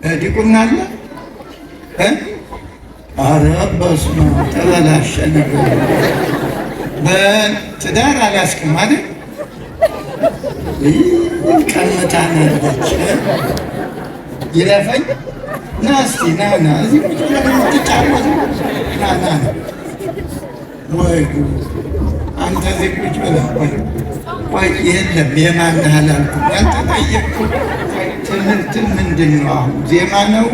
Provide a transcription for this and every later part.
ዲቁና አለ። ኧረ በስመ አብ ተበላሸ ነገሩ። በትዳር አልያዝክም አይደል? ቀምታናለች። ይለፈኝ ና እስኪ ና ና እዚህ ቁጭ ብለህ የምትጫወት ና ና ና። ወይ ጉድ! አንተ እዚህ ቁጭ ብለህ ቆይ ቆይ፣ የለም የማን አላልኩም፣ ያልተጠየቅኩት ትምህርት ምንድን ነው? አሁን ዜማ ነው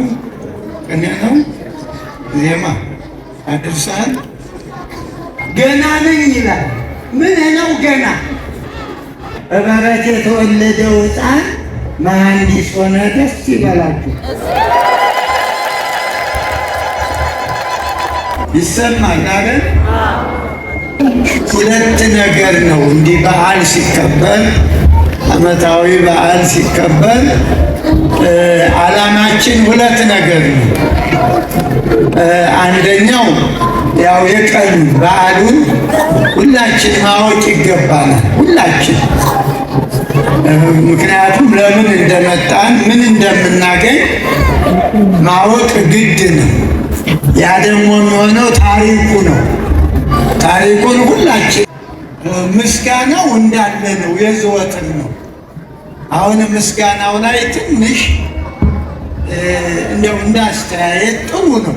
ቅኔ ነው? ዜማ አድርሰሃል? ገና ነኝ ይላል። ምን ነው ገና? እበረት የተወለደው ሕፃን መሐንዲስ ሆነ። ደስ ይበላችሁ። ይሰማል አይደል? ሁለት ነገር ነው እንዲህ በዓል ሲከበር፣ ዓመታዊ በዓል ሲከበር ዓላማችን ሁለት ነገር ነው። አንደኛው ያው የቀኑ በዓሉን ሁላችን ማወቅ ይገባናል። ሁላችን ምክንያቱም ለምን እንደመጣን ምን እንደምናገኝ ማወቅ ግድ ነው። ያ ደግሞ የሚሆነው ታሪኩ ነው። ታሪኩን ሁላችን ምስጋናው እንዳለ ነው፣ የዘወትር ነው። አሁን ምስጋናው ላይ ትንሽ እንደው እንዳስተያየት ጥሩ ነው፣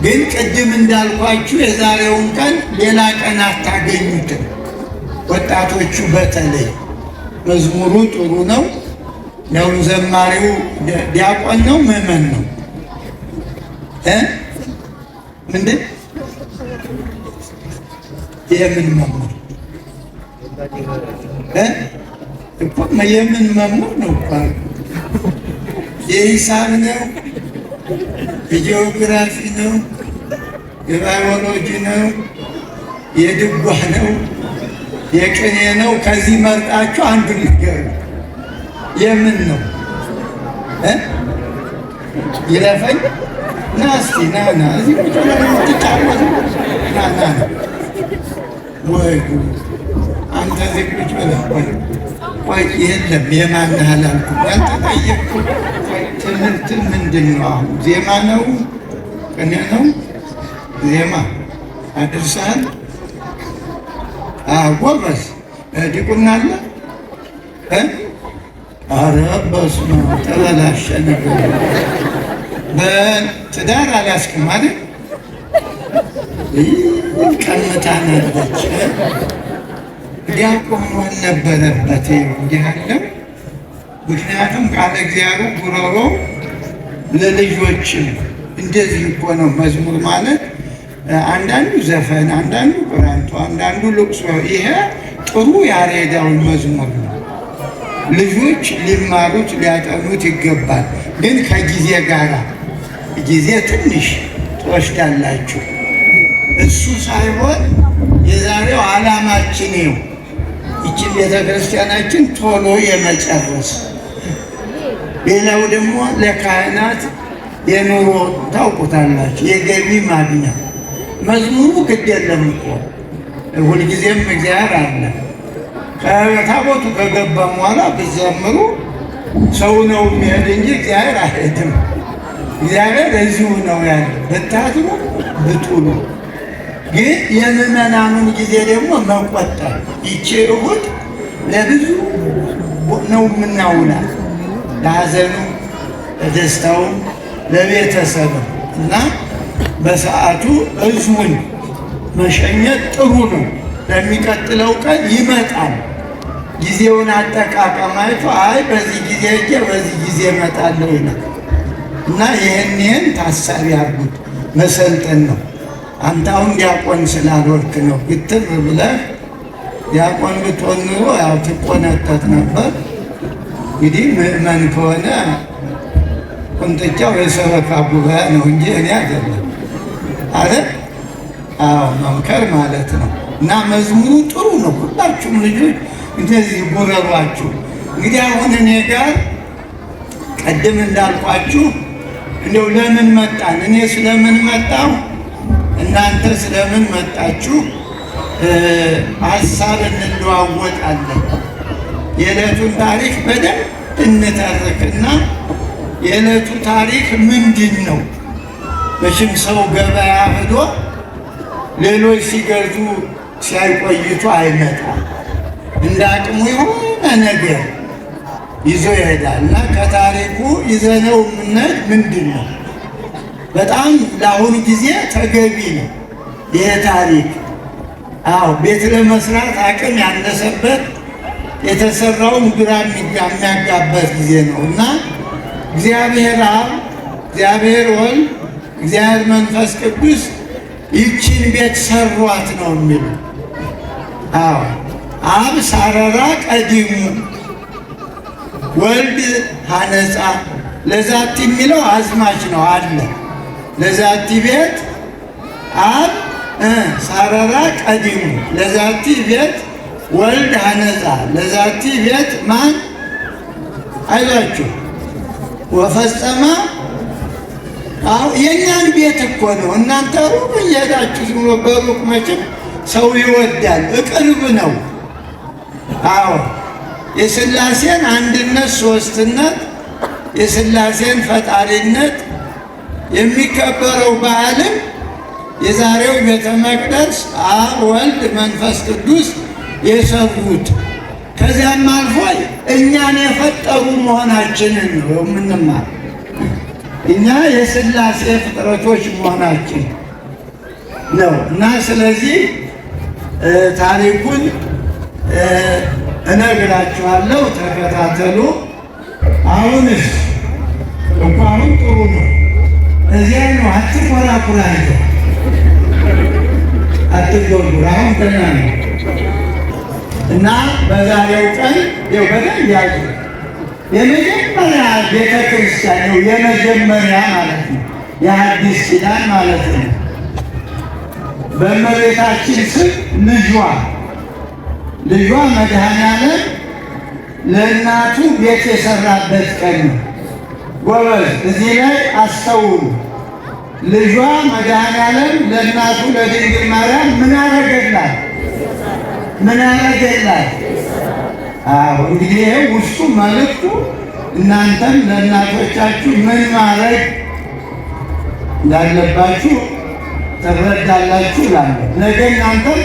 ግን ቅድም እንዳልኳችሁ የዛሬውን ቀን ሌላ ቀን አታገኙትም። ወጣቶቹ በተለይ መዝሙሩ ጥሩ ነው። ያው ዘማሪው ዲያቆን ነው ምዕመን ነው ምንድን የምን መምህር እኮ የምን መምህር ነው እኮ የሂሳብ ነው፣ የጂኦግራፊ ነው፣ የባዮሎጂ ነው፣ የድጓ ነው፣ የቅኔ ነው። ከዚህ መርጣችሁ አንዱን ነገር የምን ነው ይለፈኝ ና እስኪ ና ና እዚህ ቁጭ ብለህ የምትጫወት ና ና ና። ወይ ጉድ! አንተ እዚህ ቁጭ ብለህ ቆይ ቆይ፣ የለም የማን አላልኩም፣ ያልተጠየቅኩት ትምህርት ምንድን ነው? አሁን ዜማ ነው ቅኔ ነው? ዜማ አድርሰሃል? ጎበዝ። ዲቁና አለ? ኧረ በስመ አብ ተበላሸ ነገሩ። በትዳር አልያዝክም አይደል? ቀምታናለች። ዲያቆን መሆን ነበረበት እንዲህ አለ። ምክንያቱም ቃለ እግዚአብሔር ጉሮሮ ለልጆችም እንደዚህ እኮ ነው። መዝሙር ማለት አንዳንዱ ዘፈን፣ አንዳንዱ ቅራንቶ፣ አንዳንዱ ልቅሶ። ይሄ ጥሩ ያሬዳዊ መዝሙር ነው። ልጆች ሊማሩት ሊያጠኑት ይገባል። ግን ከጊዜ ጋር ጊዜ ትንሽ ትወስዳላችሁ። እሱ ሳይሆን የዛሬው ዓላማችን ይኸው ይችን ቤተ ክርስቲያናችን ቶሎ የመጨረስ፣ ሌላው ደግሞ ለካህናት የኑሮ ታውቁታላችሁ፣ የገቢ ማግኛ። መዝሙሩ ግድ የለም እኮ ሁልጊዜም እግዚአብሔር አለ። ከታቦቱ ከገባ በኋላ ብዘምሩ ሰው ነው የሚሄድ እንጂ እግዚአብሔር አይሄድም። እግዚአብሔር እዚሁ ነው ያለ፣ ብታድሩ ብትውሉ። ግን የምዕመናኑን ጊዜ ደግሞ መቆጠብ። ይቺ እሑድ ለብዙ ነው የምናውላት፣ ለሐዘኑ፣ ለደስታውም፣ ለቤተሰብም እና በሰዓቱ ሕዝቡን መሸኘት ጥሩ ነው። ለሚቀጥለው ቀን ይመጣል። ጊዜውን አጠቃቀም አይቶ አይ በዚህ ጊዜ ሄጄ በዚህ ጊዜ እመጣለሁ ይላል እና ይህን ታሳቢ አድርጉት። መሰልጠን ነው። አንተ አሁን ዲያቆን ስላልወልክ ነው ግትር ብለህ። ዲያቆን ብትሆን ኑሮ ያው ትቆነጠጥ ነበር። እንግዲህ ምዕመን ከሆነ ቁንጥጫው የሰበካ ጉባኤ ነው እንጂ እኔ አይደለም አይደል? አዎ መምከር ማለት ነው። እና መዝሙሩ ጥሩ ነው። ሁላችሁም ልጆች እንደዚህ ጉረሯችሁ። እንግዲህ አሁን እኔ ጋር ቅድም እንዳልኳችሁ እንደው ለምን መጣን? እኔ ስለምን መጣሁ? እናንተ ስለምን መጣችሁ? ሀሳብ እንለዋወጣለን። የዕለቱን ታሪክ በደንብ እንተርክና የዕለቱ ታሪክ ምንድን ነው? መቼም ሰው ገበያ ሄዶ ሌሎች ሲገዙ ሲያይቆይቱ አይመጣም። እንደ አቅሙ የሆነ ነገር ይዞ ይሄዳል እና ከታሪኩ ይዘነው የምንሄድ ምንድን ነው? በጣም ለአሁኑ ጊዜ ተገቢ ነው ይሄ ታሪክ። አዎ ቤት ለመስራት አቅም ያነሰበት የተሰራውን ግራ የሚያጋበት ጊዜ ነው እና እግዚአብሔር አብ፣ እግዚአብሔር ወልድ፣ እግዚአብሔር መንፈስ ቅዱስ ይችን ቤት ሰሯት ነው የሚሉ። አዎ አብ ሳረራ ቀዲሙ ወልድ ሐነጻ ለዛቲ የሚለው አዝማች ነው አለ። ለዛቲ ቤት አብ ሳረራ ቀዲሙ ለዛቲ ቤት ወልድ ሐነጻ ለዛቲ ቤት ማን አይዟችሁ ወፈጸመ። አሁን የእኛን ቤት እኮ ነው። እናንተ ሩቅ እየሄዳችሁ ዝም ብሎ በሩቅ መቼም ሰው ይወዳል፣ እቅርብ ነው። አዎ የሥላሴን አንድነት ሶስትነት፣ የሥላሴን ፈጣሪነት የሚከበረው በዓልም የዛሬው ቤተ መቅደስ አብ ወልድ መንፈስ ቅዱስ የሰሩት ከዚያም አልፎ እኛን የፈጠሩ መሆናችንን ነው የምንማር። እኛ የሥላሴ ፍጥረቶች መሆናችን ነው እና ስለዚህ ታሪኩን እነግራችኋለሁ፣ ተከታተሉ። አሁንስ እኮ አሁን ጥሩ ነው። እዚያ ነው። አትኮራኩራ፣ አትጎርጉር። አሁን ገና ነው እና በዛሬው ቀን ይኸው በደንብ ያዙ። የመጀመሪያ ቤተ ክርስቲያን ነው፣ የመጀመሪያ ማለት ነው፣ የአዲስ ኪዳን ማለት ነው። በእመቤታችን ስም ልጇ ልጇ መድኃኔዓለም ለእናቱ ቤት የሰራበት ቀን ነው። ጎበዝ፣ እዚህ ላይ አስተውሉ። ልጇ መድኃኔዓለም ለእናቱ ለድንግል ማርያም ምን አረገላት? ምን አረገላት? አዎ እንግዲህ ይሄ ውስጡ መልእክቱ እናንተም ለእናቶቻችሁ ምን ማድረግ እንዳለባችሁ ትረዳላችሁ እላለሁ። ነገ እናንተም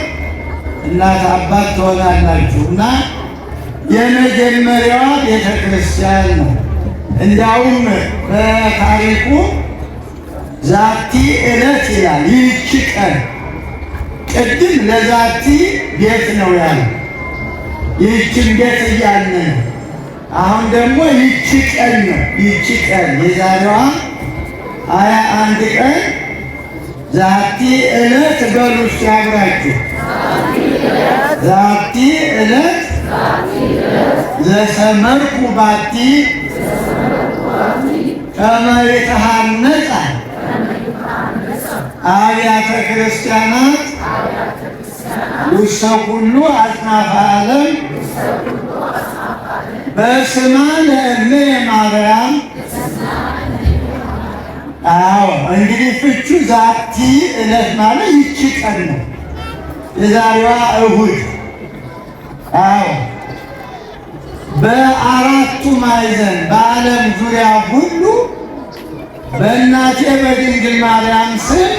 እናት አባት ትሆናላችሁ እና የመጀመሪያዋ ቤተ ክርስቲያን ነው። እንዲያውም በታሪኩ ዛቲ ዕለት ይላል። ይህች ቀን ቅድም ለዛቲ ቤት ነው ያለው። ይህችን ቤት እያልን ነው። አሁን ደግሞ ይህች ቀን ነው። ይህች ቀን የዛሬዋ 21 ቀን ዛቲ ዕለት በሉ እስኪ አብራችሁ ዛቲ ዕለት ዘሰመርኩ ባቲ ከመ ይትሐነጻ አብያተ ክርስቲያናት ውስተ ኩሉ አጽናፈ ዓለም በስማ ለእምየ ማርያም። አዎ እንግዲህ ፍቹ ዛቲ ዕለት ማለት ይቺ ቀን ነው፣ የዛሬዋ እሁድ። አዎ በአራቱ ማዕዘን በዓለም ዙሪያ ሁሉ በእናቴ በድንግል ማርያም ስም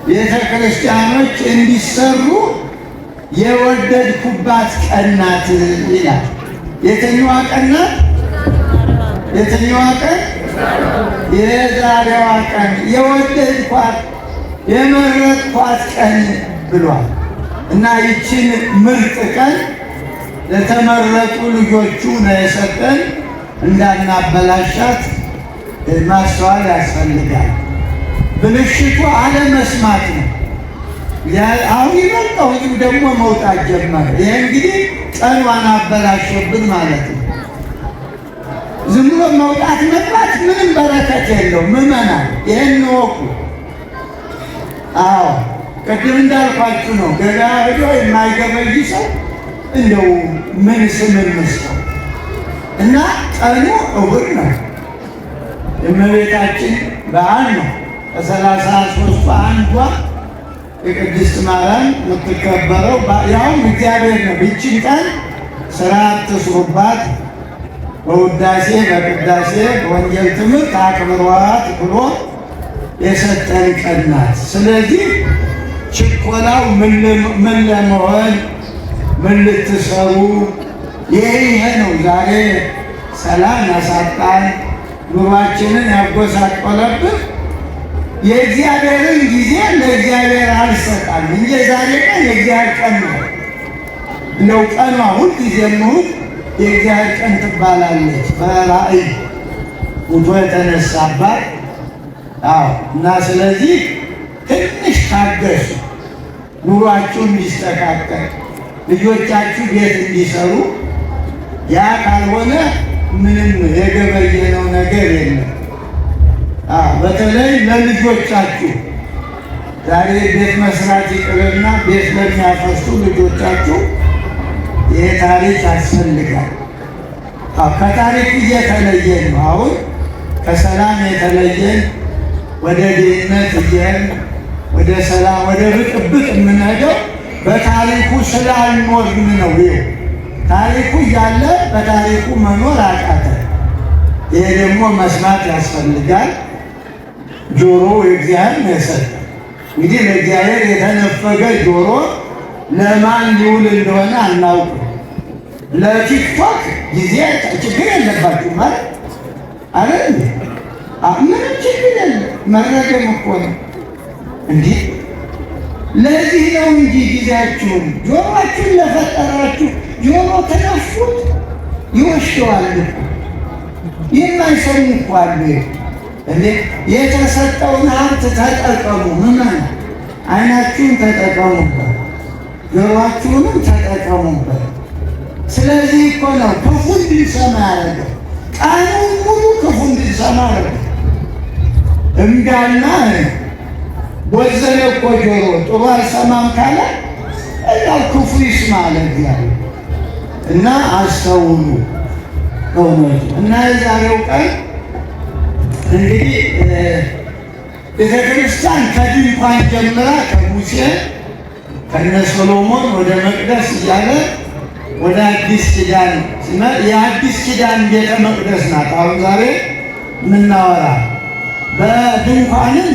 ቤተ ክርስቲያኖች እንዲሰሩ የወደድኩባት ቀን ናት ይላል። የትኛዋ ቀን ናት? የትኛዋ ቀን? የዛሬዋ ቀን የወደድኳት የመረጥኳት ቀን ብሏል። እና ይችን ምርጥ ቀን ለተመረጡ ልጆቹ ነው የሰጠን። እንዳናበላሻት ማስተዋል ያስፈልጋል። ብልሽቱ አለመስማት ነው። አሁን ይበልጠው ህዝብ ደግሞ መውጣት ጀመረ። ይህ እንግዲህ ቀኗን አበላሾብን ማለት ነው። ዝም ብሎ መውጣት መግባት ምንም በረከት የለው። ምዕመናን ይህን እወቁ። አዎ ቅድም እንዳልኳችሁ ነው። ገበያ ሄዶ የማይገበይ ሰው እንደው ምን ስም እንስጠው? እና ቀኑ እሁድ ነው። የእመቤታችን በዓል ነው። ከ33ቱ አንዷ የቅድስት ማርያም የምትከበረው ያውም እግዚአብሔር ነው። ይችን ቀን ስራ አትስሩባት፣ በውዳሴ በቅዳሴ በወንጌል ትምህርት አክብሯት ብሎ የሰጠን ቀን ናት። ስለዚህ ችኮላው ምን ለመሆን ምን ልትሰሩ ይሄ ነው ዛሬ ሰላም ያሳጣን ኑሯችንን ያጎሳቆለብን። የእግዚአብሔርን ጊዜ ለእግዚአብሔር አልሰጣም እንጂ ዛሬ ቀን የእግዚአብሔር ቀን ነው። እንደው ቀኗ ሁልጊዜም እሑድ የእግዚአብሔር ቀን ትባላለች። በራእይ ሙቶ የተነሳባት። አዎ። እና ስለዚህ ትንሽ ታገሱ፣ ኑሯችሁ እንዲስተካከል፣ ልጆቻችሁ ቤት እንዲሰሩ። ያ ካልሆነ ምንም የገበየነው ነገር የለም። በተለይ ለልጆቻችሁ ዛሬ ቤት መስራት ይቅርና ቤት ለሚያፈርሱ ልጆቻችሁ ይሄ ታሪክ ያስፈልጋል። ከታሪክ እየተለየን ነው። አሁን ከሰላም የተለየን ወደ ድህነት እየሄድን ወደ ሰላም ወደ ብጥብጥ የምንሄደው በታሪኩ ስላልኖርን ነው። ይኸው ታሪኩ እያለ በታሪኩ መኖር አቃተ። ይሄ ደግሞ መስማት ያስፈልጋል። ጆሮ የእግዚአብሔር ነው የሰጠው። እንግዲህ ለእግዚአብሔር የተነፈገ ጆሮ ለማን ሊውል እንደሆነ አናውቅም። ለቲክቶክ ጊዜ ችግር የለባችሁ ማለት አይደል? ምንም ችግር የለም። መረገም እኮ ነው እንዲህ። ለዚህ ነው እንጂ ጊዜያችሁን ጆሮአችሁን ለፈጠራችሁ ጆሮ ተነፉት ይወስደዋል እኮ። የማይሰሙ እኮ አሉ። እንዴ የተሰጠውን ሀብት ተጠቀሙ። ምመና አይናችሁን ተጠቀሙበት፣ ጆሮአችሁንም ተጠቀሙበት። ስለዚህ እኮ ነው ክፉ እንድንሰማ ያደረገው። ቀኑን ሙሉ ክፉ እንድንሰማ ያደረገው። እምቢያልና ቦዘነ እኮ ጆሮ ጥሩ አልሰማም ካለ እዛው ክፉ ይስማ አለ እግዚአብሔር። እና አስተውሉ በእውነቱ። እና የዛሬው ቀን እንግዲህ ቤተክርስቲያን ከድንኳን ጀምራ ከሙሴ ከነ ሶሎሞን ወደ መቅደስ እያለ ወደ አዲስ ኪዳን የአዲስ ኪዳን ቤተ መቅደስ ናት። አሁን ዛሬ የምናወራ በድንኳንም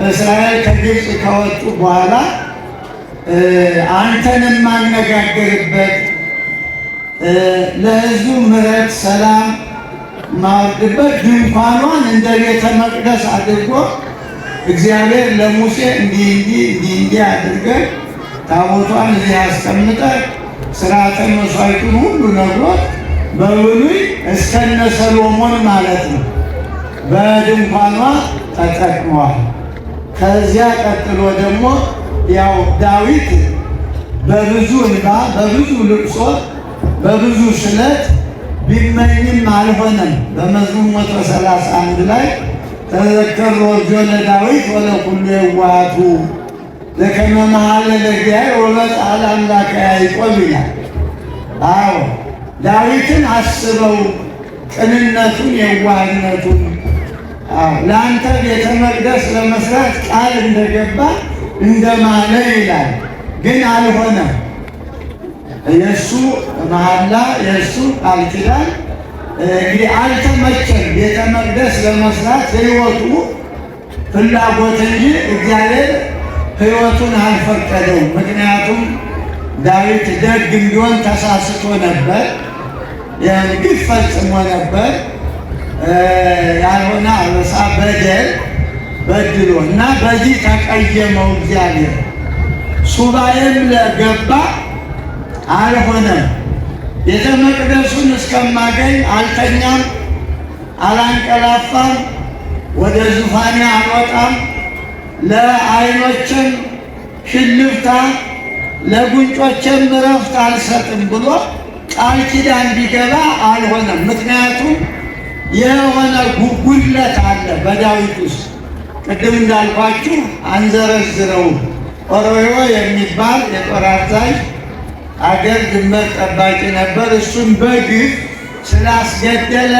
እስራኤል ከግብፅ ከወጡ በኋላ አንተን የማነጋገርበት ለሕዝቡ ምሕረት ሰላም ማወርድበት ድንኳኗን እንደ ቤተ መቅደስ አድርጎ እግዚአብሔር ለሙሴ እንዲህ እንዲህ እንዲህ እንዲህ አድርገህ ታቦቷን እዚህ አስቀምጠህ ሥርዓተ መሥዋዕቱን ሁሉ ነግሮት በብሉይ እስከነ ሰሎሞን ማለት ነው በድንኳኗ ተጠቅመዋል። ከዚያ ቀጥሎ ደግሞ ያው ዳዊት በብዙ እንባ በብዙ ልቅሶ በብዙ ስለት ቢመኝም አልሆነም። በመዝሙር 131 ላይ ተዘከሮ እግዚኦ ለዳዊት ወለኩሉ የዋሃቱ ዘከመ መሐለ ለእግዚአብሔር ወበጽሐ ለአምላከ ያዕቆብ ይላል። አዎ ዳዊትን አስበው ቅንነቱን የዋህነቱን። አዎ ለአንተ ቤተ መቅደስ ለመስራት ቃል እንደገባ እንደማለ ይላል። ግን አልሆነም። የእሱ መሐላ የእሱ ቃል ኪዳን እንግዲህ አልተመቸም። ቤተ መቅደስ ለመስራት ሕይወቱ ፍላጎት እንጂ እግዚአብሔር ሕይወቱን አልፈቀደውም። ምክንያቱም ዳዊት ደግ ቢሆን ተሳስቶ ነበር፣ ግፍ ፈጽሞ ነበር። ያልሆነ አበሳ በደል በድሎ እና በዚህ ተቀየመው እግዚአብሔር። ሱባኤም ለገባ አልሆነም። ቤተ መቅደሱን እስከማገኝ አልተኛም፣ አላንቀላፋም፣ ወደ ዙፋኔ አልወጣም፣ ለዓይኖችም ሽልፍታ ለጉንጮችም እረፍት አልሰጥም ብሎ ቃል ኪዳን ቢገባ አልሆነም። ምክንያቱም የሆነ ጉድለት አለ በዳዊት ውስጥ። ቅድም እንዳልኳችሁ አንዘረዝረውም። ኦሮዮ የሚባል የጦር አዛዥ አገር ድንበር ጠባቂ ነበር። እሱን በግፍ ስላስገደለ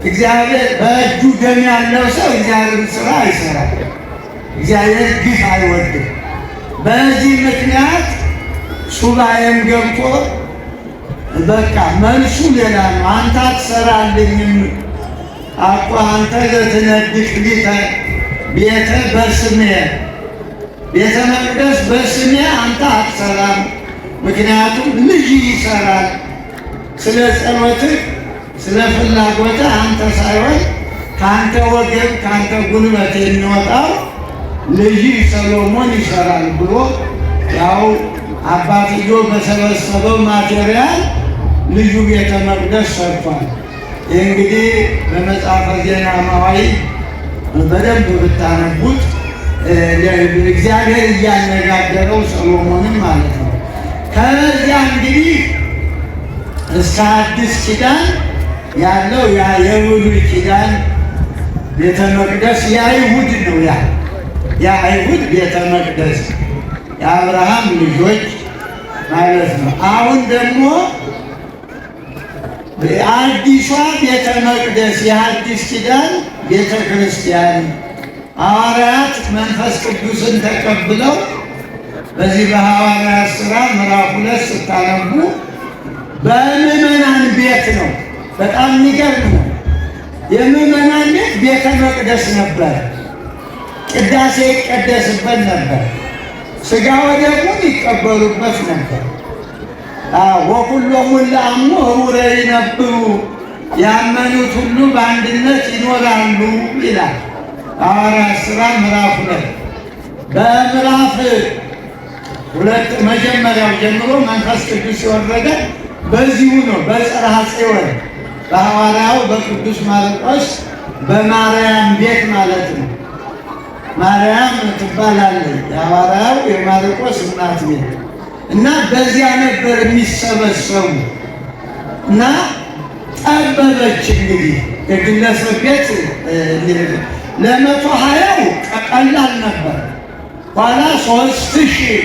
እግዚአብሔር በእጁ ደም ያለው ሰው እግዚአብሔርን ስራ አይሰራም። እግዚአብሔር ግፍ አይወድም። በዚህ ምክንያት ሱባኤም ገብቶ በቃ መልሱ ሌላ ነው። አንተ አትሰራልኝም አኮ አንተ ዘትነድቅ ሊተ ቤተ በስሜ፣ ቤተ መቅደስ በስሜ አንተ አትሰራም። ምክንያቱም ልጅ ይሰራል። ስለ ጸሎትህ ስለ ፍላጎትህ አንተ ሳይሆን ከአንተ ወገን ከአንተ ጉልበት የሚወጣው ልጅ ሰሎሞን ይሰራል ብሎ ያው አባትዮ በሰበሰበው material ልጁ ቤተ መቅደስ ሰርቷል። ይህ እንግዲህ በመጽሐፈ ዜና መዋዕል በደንብ ብታነቡት እግዚአብሔር እያነጋገረው ሰሎሞንም ማለት ነው። ከዚያ እንግዲህ እስከ አዲስ ኪዳን ያለው ያ የብሉይ ኪዳን ቤተ መቅደስ የአይሁድ ነው። ያ የአይሁድ ቤተ መቅደስ የአብርሃም ልጆች ማለት ነው። አሁን ደግሞ አዲሷ ቤተ መቅደስ የአዲስ ኪዳን ቤተ ክርስቲያን ሐዋርያት መንፈስ ቅዱስን ተቀብለው በዚህ በሐዋርያት ሥራ ምዕራፍ 2 ስታነቡ በምዕመናን ቤት ነው። በጣም የሚገርም ነው። የምዕመናን ቤት ቤተ መቅደስ ነበር። ቅዳሴ ይቀደስበት ነበር። ሥጋ ወደሙን ይቀበሉበት ነበር። ወኩሎሙ ለአምኑ ኅቡረ ይነብሩ፣ ያመኑት ሁሉ በአንድነት ይኖራሉ ይላል ሐዋርያት ሥራ ምዕራፍ 2። በምዕራፍ 2 መጀመሪያው ጀምሮ መንፈስ ቅዱስ የወረደ በዚሁ ነው። በጽርሐ ጽዮን በሐዋርያው በቅዱስ ማርቆስ በማርያም ቤት ማለት ነው። ማርያም ትባላለች የሐዋርያው የማርቆስ እናት ቤት እና በዚያ ነበር የሚሰበሰቡ እና ጠበበች። እንግዲህ የግለሰብ ቤት ለ120ው ቀላል ነበር። ኋላ 3000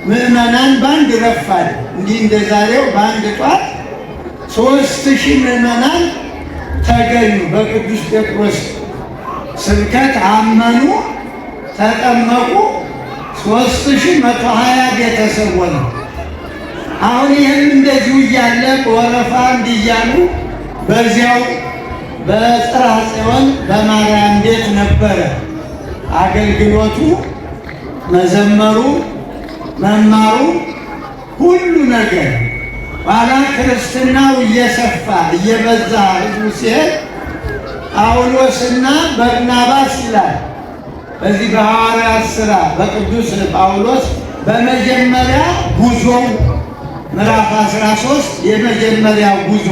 ምዕመናን በአንድ ረፋድ እንዲህ እንደዛሬው በአንድ ጧት 3000 ምዕመናን ተገኙ። በቅዱስ ጴጥሮስ ስብከት አመኑ፣ ተጠመቁ። 3120 ቤተሰብ ሆነ። አሁን ይህም እንደዚሁ እያለ በወረፋ እንዲያሉ በዚያው በጽርሐ ጽዮን በማርያም ቤት ነበረ አገልግሎቱ፣ መዘመሩ፣ መማሩ፣ ሁሉ ነገር። ኋላ ክርስትናው እየሰፋ እየበዛ ህዝቡ ሲሄድ ጳውሎስና በርናባስ ይላል በዚህ በሐዋርያት ሥራ በቅዱስ ጳውሎስ በመጀመሪያ ጉዞው ምዕራፍ 13 የመጀመሪያ ጉዞ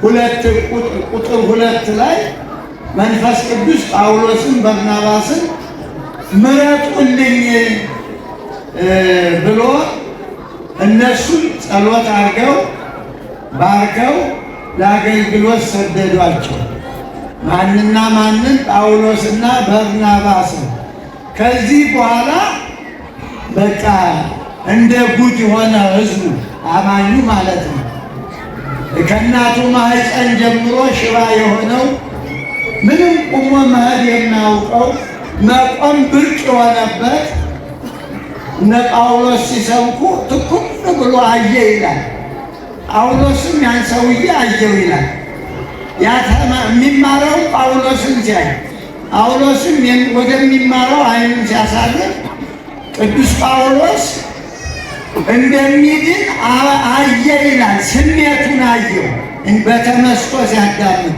2 ቁጥር 2 ላይ መንፈስ ቅዱስ ጳውሎስን በርናባስን ምረጡልኝ ብሎ እነሱን ጸሎት አድርገው ባርከው ለአገልግሎት ሰደዷቸው። ማንና ማንን? ጳውሎስና በርናባስን። ከዚህ በኋላ በቃ እንደ ጉድ የሆነ ህዝቡ አማኙ ማለት ነው። ከእናቱ ማህፀን ጀምሮ ሽባ የሆነው ምንም ቁሞ መሄድ የማያውቀው መቆም ብርቅ የሆነበት እነ ጳውሎስ ሲሰብኩ ትኩር ብሎ አየ ይላል። ጳውሎስም ያን ሰውዬ አየው ይላል። የሚማረው ጳውሎስን ሲያይ ጳውሎስም ወደሚማረው ዓይኑን ሲያሳርፍ ቅዱስ ጳውሎስ እንደሚድን አየ ይላል። ስሜቱን አየው በተመስጦ ሲያዳምጥ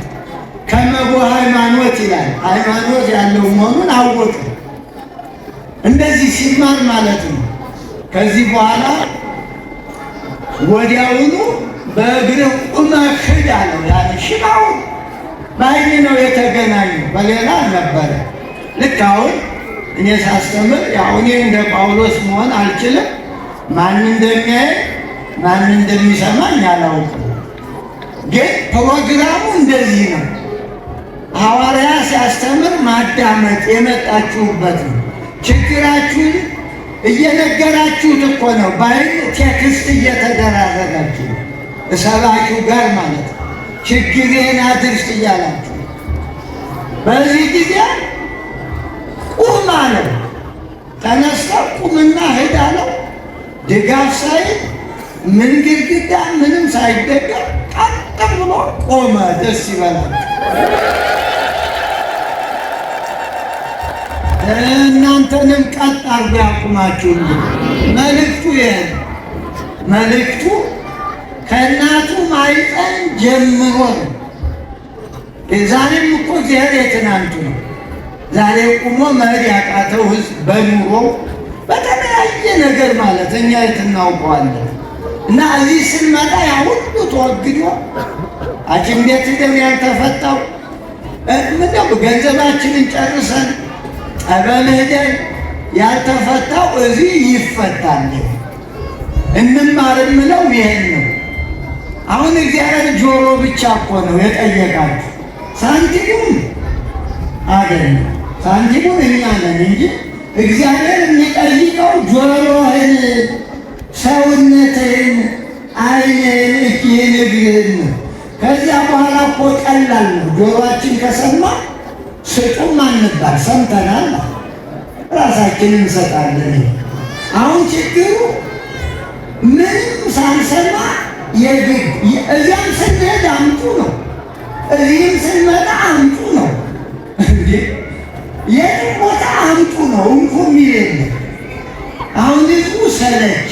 ከመቦ ሃይማኖት ይላል። ሃይማኖት ያለው መሆኑን አወቀ። እንደዚህ ሲማር ማለት ነው። ከዚህ በኋላ ወዲያውኑ በእግርህ ቁመህ ሂድ አለው። ያን ሽባውን በዓይን ነው የተገናኙ፣ በሌላ አልነበረ። ልክ አሁን እኔ ሳስተምር ያው እኔ እንደ ጳውሎስ መሆን አልችልም። ማን እንደሚያይ ማን እንደሚሰማኝ አላውቅም። ግን ፕሮግራሙ እንደዚህ ነው። ሐዋርያ ሲያስተምር ማዳመጥ የመጣችሁበት ነው። ችግራችሁን እየነገራችሁት እኮ ነው። በዓይን text እየተደራረጋችሁ እሰባችሁ ጋር ማለት ነው። ችግሬን አድርስ እያላችሁ በዚህ ጊዜ ቁም አለው። ተነስተ ቁምና ሂድ አለው። ድጋፍ ሳይል ምን ግድግዳ ምንም ሳይደገም ቀጥ ብሎ ቆመ። ደስ ይበላል። እናንተንም ቀጥ አድርጎ ያቁማችሁ። መልእክቱ ይሄ ነው። መልእክቱ ከእናቱ ማኅፀን ጀምሮ ነው። ዛሬም እኮ እግዚአብሔር የትናንቱ ነው። ዛሬ ቁሞ መሄድ ያቃተው ሕዝብ በኑሮ በተለያየ ነገር ማለት እኛ የት እናውቀዋለን። እና እዚህ ስንመጣ ያ ሁሉ ተወግዶ ሐኪም ቤት ሄደን ያልተፈታው ምነው ገንዘባችንን ጨርሰን ጠበል ሄደን ያልተፈታው እዚህ ይፈታል። እንማር የምለው ይሄን ነው። አሁን እግዚአብሔር ጆሮ ብቻ እኮ ነው የጠየቃችሁ፣ ሳንቲሙን አይደለም። ሳንቲሙን እኛ ነን እንጂ እግዚአብሔር የሚጠይቀው ጆሮህን፣ ሰውነትህን፣ ዓይንህን፣ እጅህን፣ እግርህን ነው። ከዚያ በኋላ እኮ ቀላል ነው። ጆሮአችን ከሰማ ስጡም አንባል፣ ሰምተናል፣ ራሳችንን እንሰጣለን። አሁን ችግሩ ምንም ሳንሰማ የግድ እዚያም ስንሄድ አምጡ ነው፣ እዚህም ስንመጣ አምጡ ነው። እንዴ የትም ቦታ አምጡ ነው፣ እንኩ የሚል የለም። አሁን ህዝቡ ሰለች፣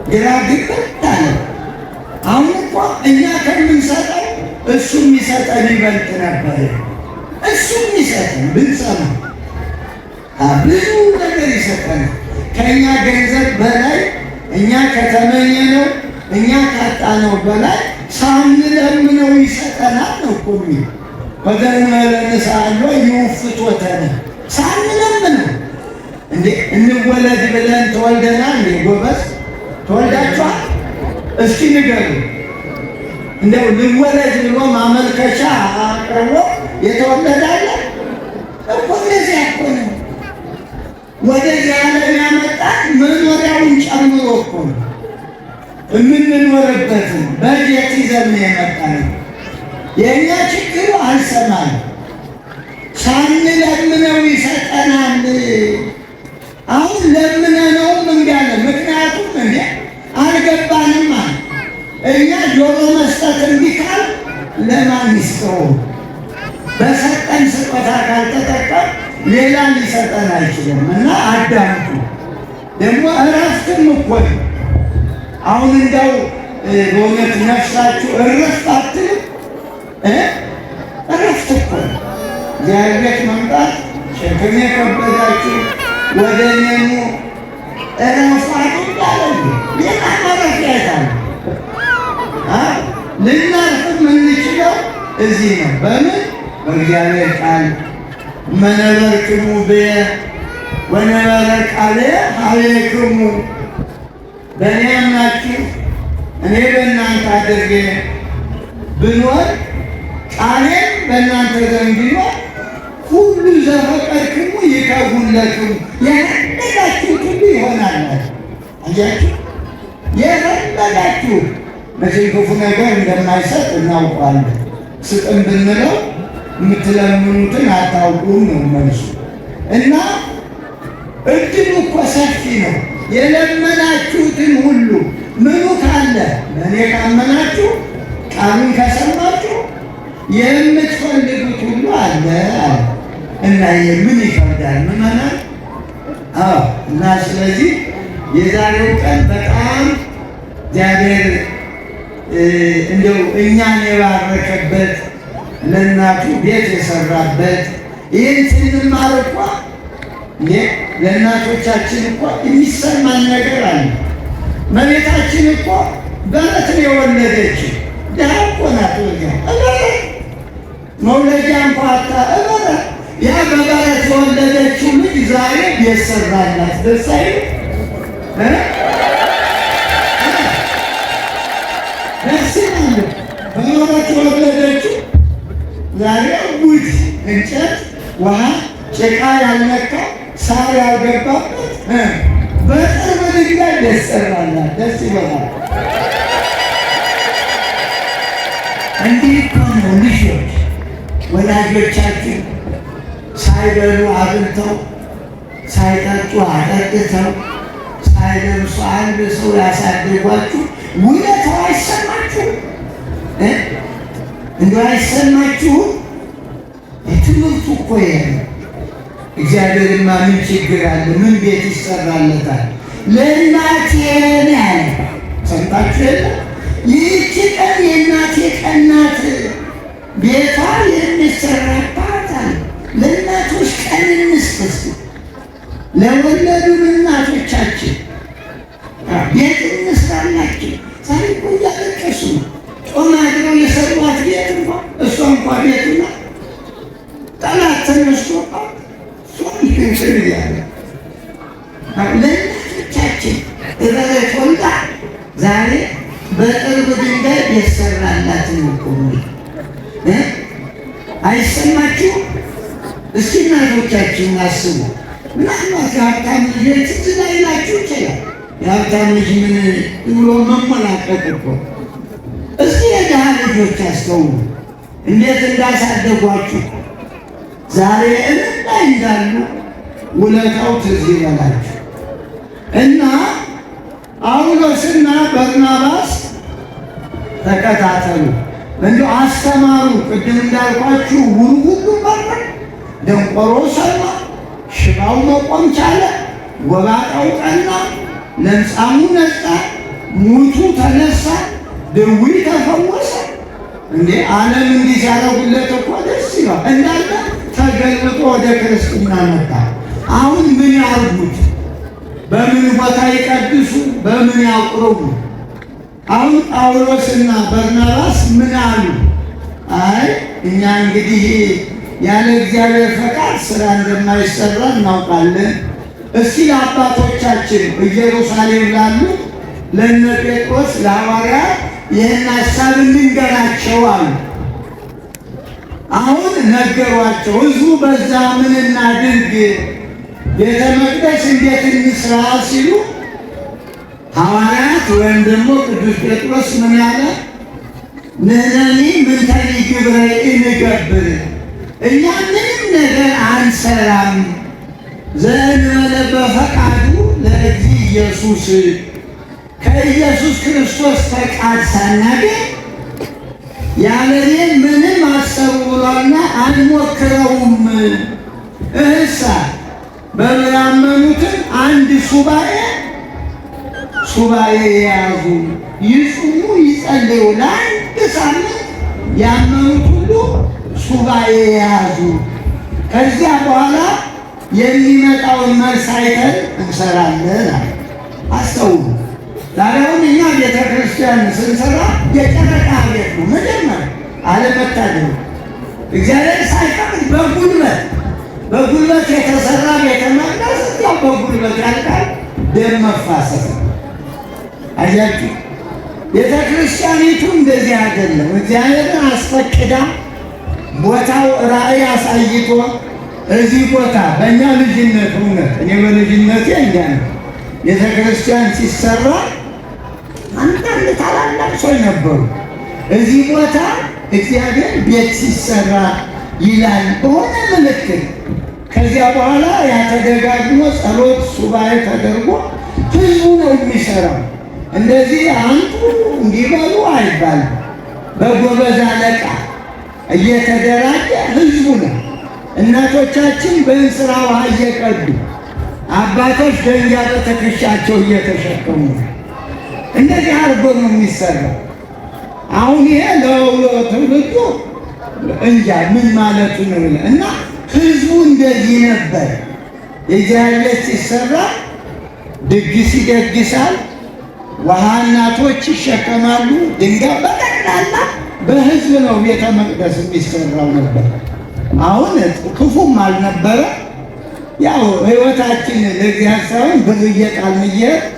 ግራ ግብት አለ። አሁን እኮ እኛ ከምንሰጠው እሱ የሚሰጠን ይበልጥ ነበር። እሱ የሚሰጠን ብንሰማ ብዙ ነገር ይሰጠናል። ከእኛ ገንዘብ በላይ እኛ ከተመኘነው እኛ ካጣነው በላይ ሳንለምነው ይሰጠናል ነው እኮ የሚለው። ወገንመለንሳሎ ይውፍቶተነ ሳንለምነው እንዴ እንወለድ ብለን ተወልደናል። እንዴ ጎበዝ ተወልዳችኋል? እስኪ ንገሩ። እንደው ልወለድ ብሎ ማመልከቻ አቅርቦ የተወለደ አለ እኮ? እንደዚያ እኮ ነው። ወደዚህ ዓለም ያመጣን መኖሪያውን ጨምሮ እኮ ነው የምንኖርበትን በጀት ይዘን ነው የመጣነው። የእኛ ችግሩ አልሰማን፣ ሳንለምነው ይሰጠናል። አሁን ለምነነውም እምቢ አለ። ምክንያቱም እንዴ አልገባንም አለ። እኛ ጆሮ መስጠት እምቢ ካል ለማን ይስጠው? በሰጠን ስጦታ ካልተጠቀም ሌላ ሊሰጠን አይችልም። እና አዳምጡ። ደግሞ እረፍትም እኮ ነው። አሁን እንደው በእውነት ነፍሳችሁ እረፍት አትልም? እረፍት እኮ ነው። እግዚአብሔር ቤት መምጣት ሸክም የከበዳችሁ ወደ እኔ ኑ እረፉ አይደል? ሌላ ማረፊያ የት አለ? ልናርፍ የምንችለው እዚህ ነው። በምን? በእግዚአብሔር ቃል። መነበርክሙ ብየ ወነበረ ቃልየ ኀቤክሙ፣ በእኔ አምናችሁ እኔ በእናንተ አድርጌ ብኖር ቃሌም በእናንተ ዘንድ ቢኖር ሁሉ ዘፈቀድክሙ ይከውን ለክሙ፣ የፈለጋችሁት ሁሉ ይሆናል። አያችሁ፣ የፈለጋችሁ መቼም ክፉ ነገር እንደማይሰጥ እናውቀዋለን። ስጥን ብንለው የምትለምኑትን አታውቁም ነው መልሱ። እና እድሉ እኮ ሰፊ ነው። የለመናችሁትን ሁሉ ምኑ ካለ በእኔ ካመናችሁ ቃሉን ከሰማችሁ የምትፈልጉት ሁሉ አለ አለ። እና የምን ይከብዳል ምዕመናን? አዎ። እና ስለዚህ የዛሬው ቀን በጣም እግዚአብሔር እንደው እኛን የባረከበት ለእናቱ ቤት የሰራበት ይህን ስንማር እኮ ለእናቶቻችን እኮ የሚሰማን ነገር አለ። እመቤታችን እኮ በረት ነው የወለደችው። ድሃ እኮ ናት። ወዲያ እበረት መውለጃ እንኳ አጣ እበረት። ያ በበረት የወለደችው ልጅ ዛሬ ቤት ሰራላት። ደስ አይልም? ደስ ይላል። በበረት የወለደችው ዛሬ ውድ እንጨት፣ ውሃ፣ ጭቃ ያልነካ ሳር ያልገባበት በቅርብ ድንጋይ ቤት ሰራላት። ደስ ይበላል። እንዲህ እኮ ነው ልጆች ወላጆቻችን ሳይበሉ አብልተው፣ ሳይጠጡ አጠጥተው፣ ሳይለብሱ አልብሰው ያሳደጓችሁ ውለታው አይሰማችሁም? እንደው አይሰማችሁም? ትምህርቱ እኮ ይሄ ነው። እግዚአብሔርማ ምን ችግር አለ? ምን ቤት ይሰራለታል? ለእናቴ ነው ያለ። ሰምታችሁ የለ? ይህቺ ቀን የእናቴ ቀን ናት፣ ቤቷ የሚሰራባት አለ። ለእናቶች ቀን እንስጥ እስኪ፣ ለወለዱን እናቶቻችን ቤት እንስራላቸው። ዛሬ እኮ እያለቀሱ ነው። ጦም አድረው የሰሯት ቤት እንኳ እሷ እንኳ ቤትና ጠላት ተነስቶባት እሷን እንትን እያለ ለእናቶቻችን እበረት ወልዳ ዛሬ በቅርብ ድንጋይ ቤት ሰራላት ነው እኮ አይሰማችሁም? እስኪ እናቶቻችሁን አስቡ። ምናልባት የሀብታም ልጆች ትዝ ላይላችሁ ይችላል። የሀብታም ልጅ ምን ብሎ መሞላቀቅ እኮ። እስኪ የድሃ ልጆች አስተውሉ፣ እንዴት እንዳሳደጓችሁ ዛሬ እምን ላይ እንዳሉ ውለታው ትዝ ይበላችሁ። እና ጳውሎስና በርናባስ ተከታተሉ፣ እንዲሁ አስተማሩ። ቅድም እንዳልኳችሁ ዕውሩ ሁሉ በራ፣ ደንቆሮ ሰማ፣ ሽባው መቆም ቻለ፣ ጎባጣው ቀና፣ ለምጻሙ ነጻ፣ ሙቱ ተነሳ፣ ድዊ ተፈወሰ። እንዴ ዓለም እንዲህ ሲያደርጉለት እኮ ደስ ይላል። እንዳለ ተገልብጦ ወደ ክርስትና መጣ። አሁን ምን ያርጉት? በምን ቦታ ይቀድሱ? በምን ያቁርቡ? አሁን ጳውሎስና በርናባስ ምን አሉ? አይ እኛ እንግዲህ ያለ እግዚአብሔር ፈቃድ ስራ እንደማይሰራ እናውቃለን። እስኪ ለአባቶቻችን ኢየሩሳሌም ላሉ ለነ ጴጥሮስ ለሐዋርያት ይህን ሀሳብ እንንገራቸው አሉ። አሁን ነገሯቸው። ሕዝቡ በዛ ምን እናድርግ፣ ቤተ መቅደስ እንዴት እንስራ ሲሉ ሐዋርያት ወይም ደግሞ ቅዱስ ጴጥሮስ ምን አለ? ንሕነኒ ምንተኒ ግብረ እንገብር፣ እኛ ምንም ነገር አንሰራም፣ ዘእንበለ በፈቃዱ ለእግዚእ ኢየሱስ፣ ከኢየሱስ ክርስቶስ ፈቃድ ሳናገኝ ያለ እኔ ምንም አትሰሩ ብሏልና አንሞክረውም። እህሳ በያመኑትን አንድ ሱባኤ የያዙ ይጹሙ ይጸልዩ። ለአንድ ሳምንት ያመኑት ሁሉ ሱባኤ የያዙ፣ ከዚያ በኋላ የሚመጣውን መልስ አይተን እንሰራለን አለ። አስተውሉ። ዛሬ አሁን እኛ ቤተ ክርስቲያን ስንሰራ የጨረቃ ቤት ነው። መጀመሪያ አለመታደል እግዚአብሔር ሳይፈቅድ በጉልበት የተሰራ ቤተ መቅደስ እዚያው በጉልበት ያልቃል። ደም መፋሰስ ነው። አያችሁ፣ ቤተ ክርስቲያኒቱ እንደዚህ አይደለም። እግዚአብሔርን አስፈቅዳ ቦታው ራእይ አሳይቶ እዚህ ቦታ በእኛ ልጅነት እውነት እኔ በልጅነቴ እንዲያ ነው። ቤተ ክርስቲያን ሲሰራ አንዳንድ ታላላቅ ሰዎች ነበሩ። እዚህ ቦታ እግዚአብሔር ቤት ሲሰራ ይላል በሆነ ምልክት። ከዚያ በኋላ ያ ተደጋግሞ ጸሎት ሱባኤ ተደርጎ ህዝቡ ነው የሚሰራው። እንደዚህ አንቱ እንዲበሉ አይባልም። በጎበዝ አለቃ እየተደራጀ ህዝቡ ነው። እናቶቻችን በእንስራ ውሃ እየቀዱ፣ አባቶች ደንጊያ በትከሻቸው እየተሸከሙ እንደዚህ አድርጎ ነው የሚሰራው። አሁን ይሄ ለትውልዱ እንጃ ምን ማለቱ ነው። እና ህዝቡ እንደዚህ ነበር። የእግዚአብሔር ቤት ሲሰራ ድግስ ይደግሳል። ውሃ እናቶች ይሸከማሉ። ድንጋይ በጠቅላላ በህዝብ ነው ቤተ መቅደስ የሚሰራው ነበር። አሁን ክፉም አልነበረ። ያው ህይወታችን ለእግዚአብሔር ሳይሆን ብር እየጣልን እየሄድን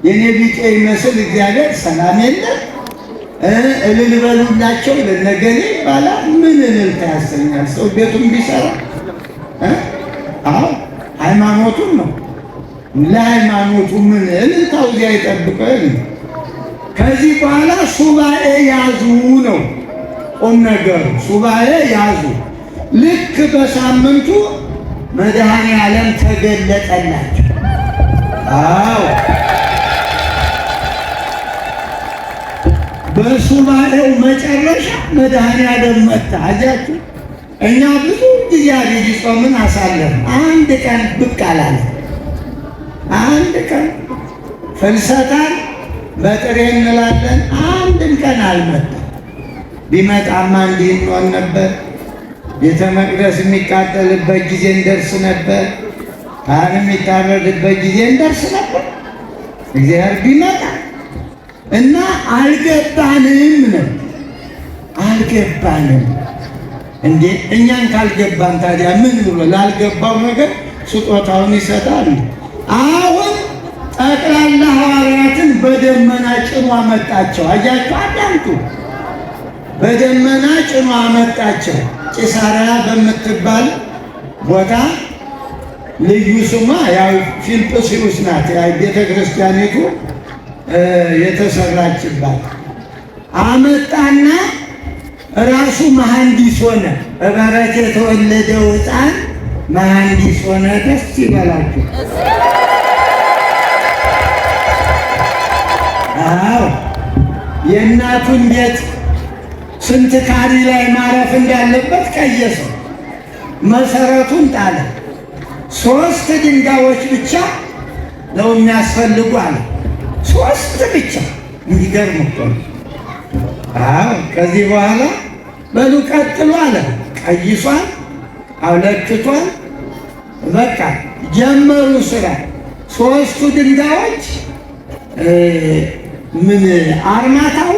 የኔ ቢጤ ይመስል እግዚአብሔር ሰላም የለም። እልል በሉላቸው ለነገሌ ይባላል። ምን እልልታ ያሰኛል? ሰው ቤቱን ቢሰራ አዎ ሃይማኖቱን ነው። ለሃይማኖቱ ምን እልልታው እዚያ ይጠብቀን። ከዚህ በኋላ ሱባኤ ያዙ ነው ቁም ነገሩ። ሱባኤ ያዙ። ልክ በሳምንቱ መድኃኔ ዓለም ተገለጠላቸው። አዎ በሱባኤው መጨረሻ መድኃኔዓለም መጣ። አያችሁ፣ እኛ ብዙ ጊዜ አብይ ጾምን አሳለፍን። አንድ ቀን ብቅ አላለም። አንድ ቀን ፍልሰታን በጥሬ እንላለን። አንድም ቀን አልመጣም። ቢመጣማ እንዲህ እንሆን ነበር። ቤተ መቅደስ የሚቃጠልበት ጊዜ እንደርስ ነበር። ካህን የሚታረድበት ጊዜ እንደርስ ነበር። እግዚአብሔር ቢመጣ እና አልገባንም ነው። አልገባንም እንዴ! እኛን ካልገባን ታዲያ ምን ብሎ ላልገባው ነገር ስጦታውን ይሰጣል? አሁን ጠቅላላ ሐዋርያትን በደመና ጭኖ አመጣቸው። አያችሁ፣ አዳምጡ። በደመና ጭኖ አመጣቸው። ቂሳርያ በምትባል ቦታ ልዩ ስሟ ያው ፊልጵስዩስ ናት። ያው ቤተ ክርስቲያኒቱ የተሰራችባት አመጣና ራሱ መሐንዲስ ሆነ። በበረት የተወለደው ሕፃን መሐንዲስ ሆነ። ደስ ይበላችሁ። አዎ የእናቱን ቤት ስንት ካሪ ላይ ማረፍ እንዳለበት ቀየሰው። መሰረቱን ጣለ። 3 ድንጋዮች ብቻ ነው የሚያስፈልጉ አለ። 3 ብቻ። የሚገርም እኮ ነው። አዎ ከዚህ በኋላ በሉ ቀጥሉ አለ። ቀይሷል፣ አውለክቷል። በቃ ጀመሩ ስራ። 3ቱ ድንጋዮች ምን አርማታው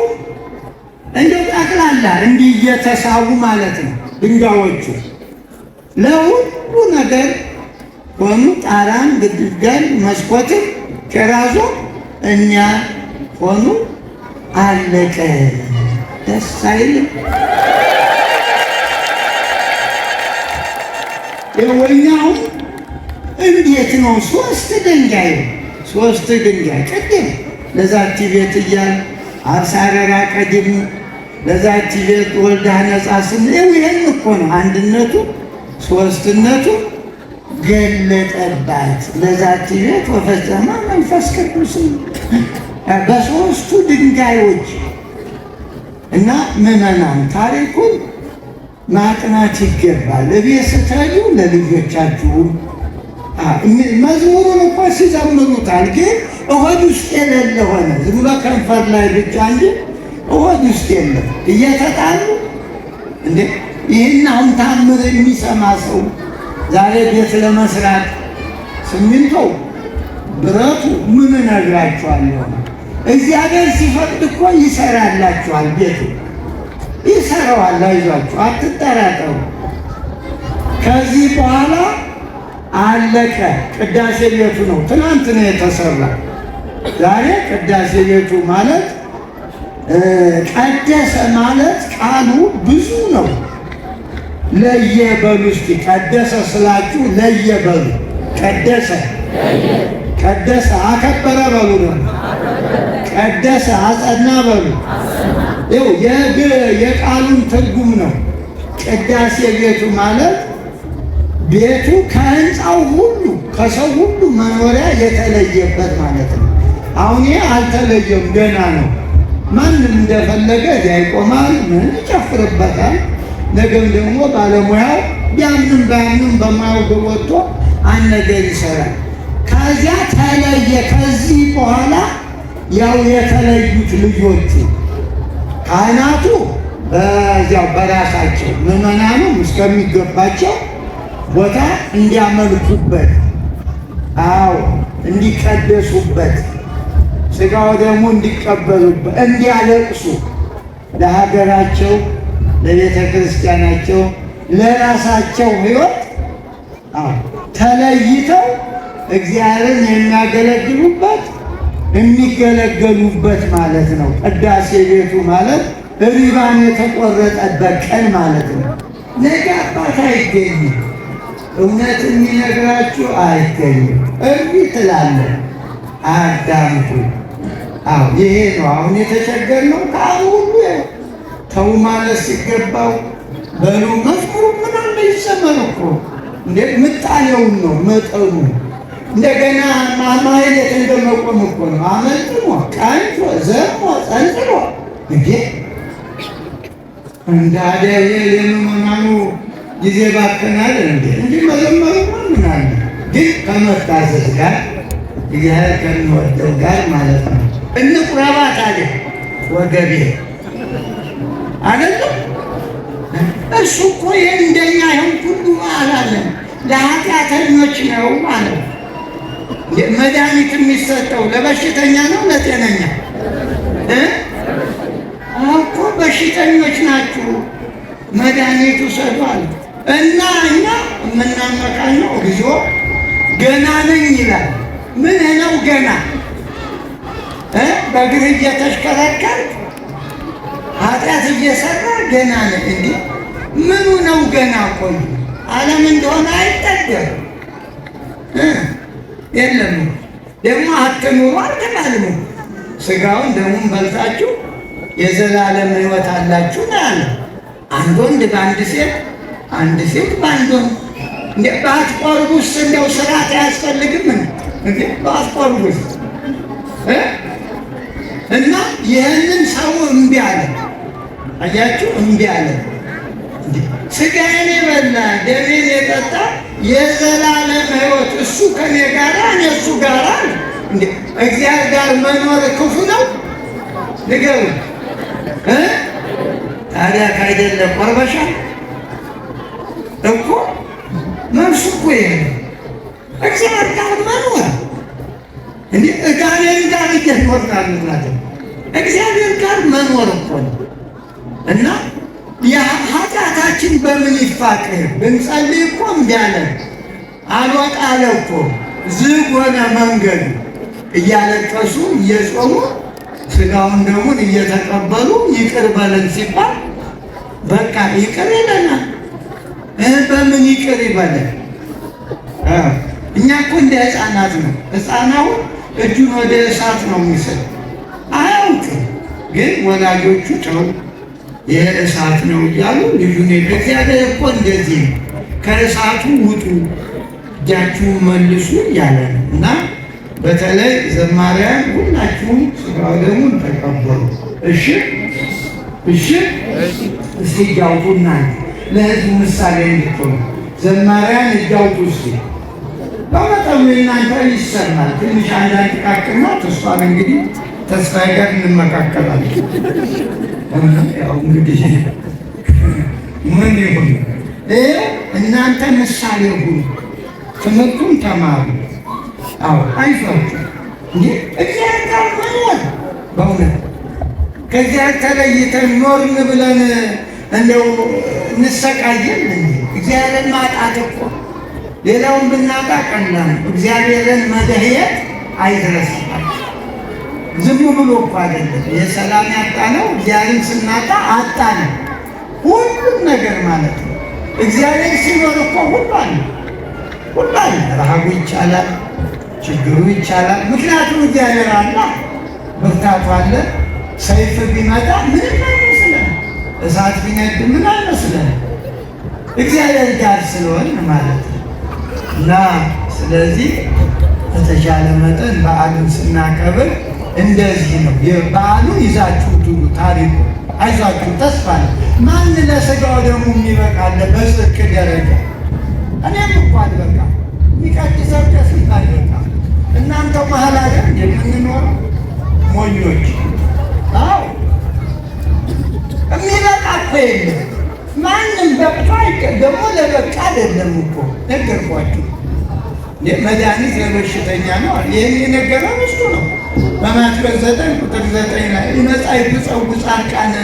እንደው ጠቅላላ እንዲህ እየተሳቡ ማለት ነው። ድንጋዮቹ ለሁሉ ነገር ሆኑ። ጣራን፣ ግድግዳን፣ መስኮትን፣ ቴራዞ እኛ ሆኑ። አለቀ። ደስ አይልም? የወኛው እንዴት ነው? 3 ድንጋይ 3 ድንጋይ ቅድም ለዛቲ ቤት እያል አብሳረራ ቀድም ለዛቲ ቤት ወልዳ ነጻ ስንል ይሄን እኮ ነው አንድነቱ ሶስትነቱ ገለጠባት። ለዛቲ ቤት ወፈጸመ መንፈስ ቅዱስ በ3ቱ ድንጋዮች። እና ምዕመናን ታሪኩን ማጥናት ይገባል። እቤት ስትሄዱ ለልጆቻችሁ መዝሙሩን እኮ ሲዘምሩታል፣ ግን እሆድ ውስጥ የሌለ ሆነ። ዝም ብሎ ከንፈር ላይ ብቻ እንጂ እሆድ ውስጥ የለም። እየተጣሉ እንዴ! ይህን አሁን ታምር የሚሰማ ሰው ዛሬ ቤት ለመስራት ሲሚንቶ ብረቱ ምን እነግራችኋለሁ? እግዚአብሔር ሲፈቅድ እኮ ይሰራላችኋል። ቤቱ ይሰራዋል። አይዟችሁ፣ አትጠራጠሩ። ከዚህ በኋላ አለቀ። ቅዳሴ ቤቱ ነው ትናንት ነው የተሰራ። ዛሬ ቅዳሴ ቤቱ ማለት ቀደሰ ማለት ቃሉ ብዙ ነው። ለየ በሉ እስቲ። ቀደሰ ስላችሁ ለየ በሉ። ቀደሰ ቀደሰ አከበረ በሉ ነው። ቀደሰ አጸና በሉ። ይኸው የቃሉን ትርጉም ነው። ቅዳሴ ቤቱ ማለት ቤቱ ከህንፃው ሁሉ ከሰው ሁሉ መኖሪያ የተለየበት ማለት ነው። አሁን ይሄ አልተለየም፣ ገና ነው። ማንም እንደፈለገ እዚያ ይቆማል፣ ምን ይጨፍርበታል። ነገም ደግሞ ባለሙያው ቢያምንም ባያምንም በሙያው ወጥቶ አንድ ነገር ይሰራል። ከዚያ ተለየ። ከዚህ በኋላ ያው የተለዩት ልጆቹ ካህናቱ በዚያው በራሳቸው ምዕመናኑም እስከሚገባቸው ቦታ እንዲያመልኩበት፣ አዎ እንዲቀደሱበት፣ ሥጋው ደግሞ እንዲቀበሉበት፣ እንዲያለቅሱ ለሀገራቸው፣ ለቤተ ክርስቲያናቸው፣ ለራሳቸው ሕይወት አዎ ተለይተው እግዚአብሔርን የሚያገለግሉበት የሚገለገሉበት ማለት ነው። ቅዳሴ ቤቱ ማለት ሪባን የተቆረጠበት ቀን ማለት ነው። ነገ አባት አይገኝም። እውነት የሚነግራችሁ አይገኝም። እምቢ ትላለህ። አዳምጡ። አዎ ይሄ ነው አሁን የተቸገርነው። ከአሁን ሁሉ ተው ማለት ሲገባው በሉ መዝሙሩ ምን አለ ይዘመር እኮ እንዴ! ምጣኔውን ነው መጠኑ። እንደገና ማህሌት እንደመቆም እኮ ነው። አመልጥሞ ቀንቶ ዘሞ ጸንጽሎ እንዴ እንዳደ የምእመናኑ ጊዜ ባከናል እንዴ እንዲህ መዘመሩ ምን አለ ግን ከመታዘዝ ጋር እግዚአብሔር ከሚወደው ጋር ማለት ነው። እንቁረባ ታዲያ ወገቤ አይደለም። እሱ እኮ ይሄን እንደኛ ይሁን ሁሉ አላለም። ለኃጢአተኞች ነው ማለት መድኃኒት የሚሰጠው ለበሽተኛ ነው ለጤነኛ እኮ በሽተኞች ናችሁ መድኃኒቱ ሰዱ አለ እና እኛ የምናመካኘው እግዚኦ ገና ነኝ ይላል። ምን ነው ገና በእግርህ እየተሽከረከርክ ኃጢአት እየሰራ ገና ነህ እንዴ? ምኑ ነው ገና? ቆዩ ዓለም እንደሆነ አይጠገም የለም። ደግሞ አትኑሩ አልተባልንም። ስጋውን ደሙን በልታችሁ የዘላለም ሕይወት አላችሁ ነው ያለው። አንድ ወንድ በአንድ ሴት፣ አንድ ሴት በአንድ ወንድ። እንደ ባትቆርቡስ እንደው ስርዓት አያስፈልግም? እንዴ ባትቆርቡስ እና ይህንን ሰው እምቢ አለ። አያችሁ፣ እምቢ አለ። ስጋዬን የበላ ደሜን የጠጣ የዘላለም ሕይወት እሱ ከኔ ጋር እኔ እሱ ጋር። እንዴ እግዚአብሔር ጋር መኖር ክፉ ነው? ንገሩ። ታዲያ ካይደለ ቆርበሻል እኮ መልሱ እኮ ይሄ ነው። እግዚአብሔር ጋር መኖር እንዴ እጋኔን ጋር እየኖርን ማለት እግዚአብሔር ጋር መኖር እኮ ነው። እና ኃጢአታችን በምን ይፋቅ? ብንጸልይ እኮ እምቢ አለን፣ አልወጣ አለ እኮ ዝግ ሆነ መንገዱ። እያለቀሱ እየጾሙ ስጋውን ደሙን እየተቀበሉ ይቅር በለን ሲባል በቃ ይቅር ይለናል። በምን ይቅር ይበለን? እኛ እኮ እንደ ሕፃናት ነው። ሕፃናውን እጁን ወደ እሳት ነው የሚስል አያውቅም። ግን ወላጆቹ ተው ይህ እሳት ነው እያሉ ልጁን። እግዚአብሔር እኮ እንደዚህ ነው፣ ከእሳቱ ውጡ እጃችሁን መልሱ እያለ ነው። እና በተለይ ዘማሪያን ሁላችሁም ስጋው ደሙን ተቀበሉ። እሺ፣ እሺ፣ እስቲ እጅ አውጡና ለሕዝቡ ምሳሌ እንድትሆኑ ዘማሪያን እጅ አውጡ እስቲ። በመጠኑ የእናንተ ይሰማል። ትንሽ አንዳንድ ቃቅናት እሷን እንግዲህ ተስፋዬ ጋር እንመካከላለን። ያው እንግዲህ ምን ይሁን እናንተ ምሳሌ ሁኑ፣ ትምህርቱን ተማሩ። አዎ አይዟችሁ። እንዴ እግዚአብሔር ጋር መኖር በእውነት ከእግዚአብሔር ተለይተን ኖርን ብለን እንደው እንሰቃየን እንዴ? እግዚአብሔርን ማጣት እኮ ሌላውን ብናጣ ቀላል ነው። እግዚአብሔርን መደህየት አይድረስባችሁ። ዝም ብሎ እኮ አይደለም የሰላም ያጣነው፣ እግዚአብሔርን ስናጣ አጣነው ሁሉም ነገር ማለት ነው። እግዚአብሔር ሲኖር እኮ ሁሉ አለ፣ ሁሉ አለ። ረሃቡ ይቻላል፣ ችግሩ ይቻላል። ምክንያቱም እግዚአብሔር አለ፣ ብርታቱ አለ። ሰይፍ ቢመጣ ምንም አይመስለን፣ እሳት ቢነድ ምን አይመስለን፣ እግዚአብሔር ጋር ስለሆን ማለት ነው። እና ስለዚህ በተቻለ መጠን በዓሉን ስናከብር እንደዚህ ነው። በዓሉን ይዛችሁ ትሉ ታሪኩ አይዟችሁ፣ ተስፋ ነው። ማን ለስጋው ደግሞ የሚበቃለ በጽድቅ ደረጃ? እኔም እኮ አልበቃ፣ የሚቀድሰው ቄስም አልበቃ። እናንተው መሀል አይደል የምንኖረው ሞኞች? አዎ የሚበቃ እኮ የለም። ማንም በቅቶ ደግሞ ለበቃ አይደለም እኮ ነገርኳችሁ። መድኃኒት ለበሽተኛ ነው። ይህን የነገረን እሱ ነው። በማቴዎስ 9 ቁጥር 9 ላይ ኢመጻእኩ ጸውዕ ጻድቃነ፣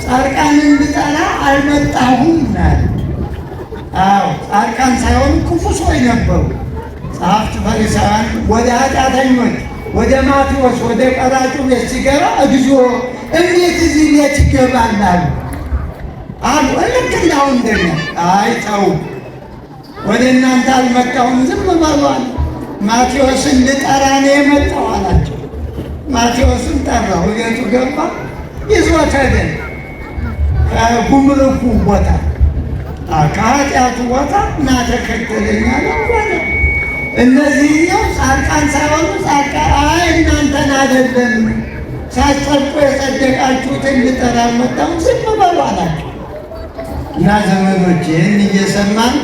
ጻድቃንን ልጠራ አልመጣሁም አለ። አዎ ጻድቃን ሳይሆኑ ክፉ ሰዎች ነበሩ። ጸሐፍት ፈሪሳውያን ወደ ኃጢአተኞች ወደ ማቴዎስ ወደ ቀራጩ ቤት ሲገባ እግዚኦ እንዴት እዚህ ቤት ይገባል አሉ አሉ። ልክ እንዳሁን እንደኛ አይ ተው ወደ እናንተ አልመጣሁም ዝም በሉ አለ። ማቴዎስን ልጠራ ነው የመጣው አላቸው። ማቴዎስን ጠራው፣ ቤቱ ገባ፣ ይዞት ሄደ። ከጉምሩኩ ቦታ ከኃጢአቱ ቦታ ና ተከተለኝ አለው። እነዚህኛው ጻድቃን ሳይሆኑ ጻድቃን፣ አይ እናንተን አይደለም ሳትጸድቁ የጸደቃችሁትን ልጠራ አልመጣሁም፣ ዝም በሉ አላቸው። እና ዘመዶች ይህን እየሰማን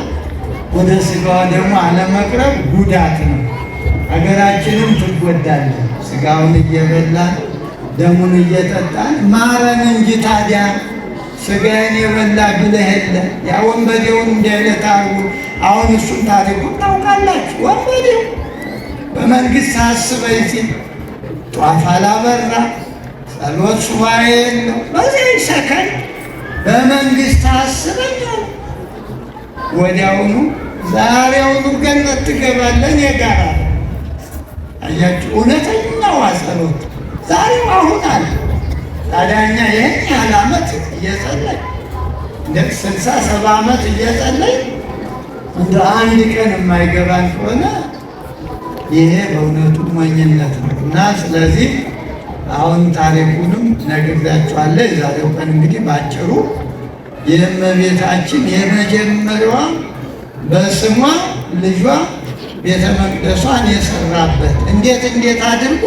ወደ ስጋዋ ደግሞ አለመቅረብ ጉዳት ነው። ሀገራችንም ትጎዳለች። ስጋውን እየበላን ደሙን እየጠጣን ማረን እንጂ ታዲያ ስጋዬን የበላ ብለህ የለ ያ ወንበዴውን እንዲህ አይነት አርጉ። አሁን እሱን ታሪኩን ታውቃላችሁ። ወንበዴው በመንግስት አስበኝ ሲል ጧፍ አላበራ፣ ጸሎት ሱባኤ የለው። በዚህ ሰከንድ በመንግስት አስበኝ ወዲያውኑ ዛሬውኑ ገነት ትገባለህ እኔ ጋር። አያችሁ፣ እውነተኛዋ ጸሎት ዛሬው አሁን አለ። ታዲያ እኛ ይህን ያህል ዓመት እየጸለይ እንደ 60 70 ዓመት እየጸለይ እንደ አንድ ቀን የማይገባን ከሆነ ይሄ በእውነቱ ሞኝነት ነው። እና ስለዚህ አሁን ታሪኩንም ነግሬያችኋለሁ። የዛሬው ቀን እንግዲህ ባጭሩ የእመቤታችን የመጀመሪያዋ በስሟ ልጇ ቤተ መቅደሷን የሰራበት እንዴት እንዴት አድርጎ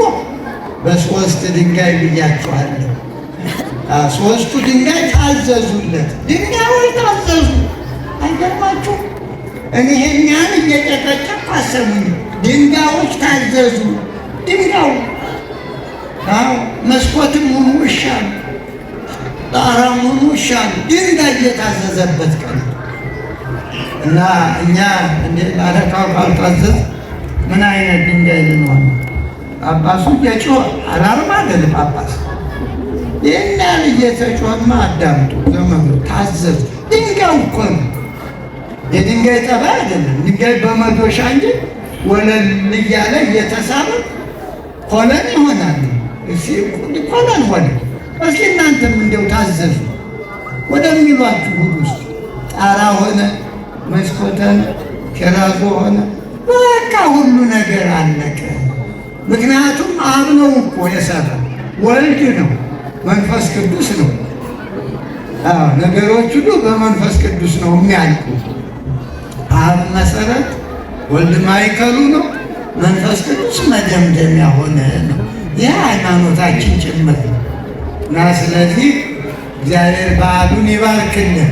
በሶስት ድንጋይ ብያችኋለሁ። ሶስቱ ድንጋይ ታዘዙለት። ድንጋዮች ታዘዙ። አይገርማችሁ? እኔ ይሄን ያህል እየጨቀጨቅኩ አሰሙኝ። ድንጋዮች ታዘዙ። ድንጋዩ አዎ፣ መስኮትም ሁኑ እሻሉ፣ ጣራም ሁኑ እሻሉ። ድንጋይ እየታዘዘበት ቀን እና እኛ እንደ አለቃው ካልታዘዝ ምን አይነት ድንጋይ ልንሆን? ጳጳሱ እየጮኸ alarm አይደል? ጳጳስ ይህን ያህል እየተጮኸማ አዳምጡ። ዘመኑ ታዘዙ። ድንጋዩ እኮ ነው፣ የድንጋይ ጠባይ አይደለም። ድንጋይ በመዶሻ እንጂ ወለል እያለ እየተሳበ column ይሆናል። Column ሆነ። እስኪ እናንተም እንደው ታዘዙ ወደሚሏችሁ ሁሉ ውስጥ ጣራ ሆነ፣ መስኮተን ቴራዞ ሆነ፣ በቃ ሁሉ ነገር አለቀ። ምክንያቱም አብ ነው እኮ የሰራ፣ ወልድ ነው፣ መንፈስ ቅዱስ ነው። አዎ ነገሮች ሁሉ በመንፈስ ቅዱስ ነው የሚያልቁ። አብ መሰረት፣ ወልድ ማዕከሉ ነው፣ መንፈስ ቅዱስ መደምደሚያ ሆነ ነው። ይህ ሃይማኖታችን ጭምር ነው። እና ስለዚህ እግዚአብሔር በዓሉን ይባርክልን።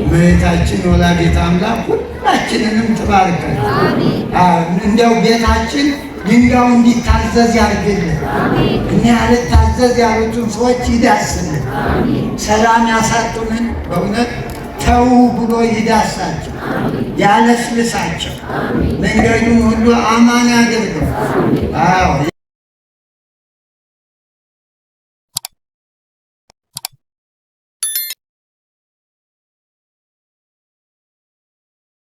እመቤታችን ወላዲተ አምላክ ሁላችንንም ትባርከን። እንዲያው ቤታችን ድንጋዩ እንዲታዘዝ ያድርግልን። እኛ ያልታዘዝ ያሉትን ሰዎች ይዳስልን። ሰላም ያሳጡንን በእውነት ተው ብሎ ይዳሳቸው፣ ያለስልሳቸው፣ መንገዱን ሁሉ አማን ያድርገው። አዎ።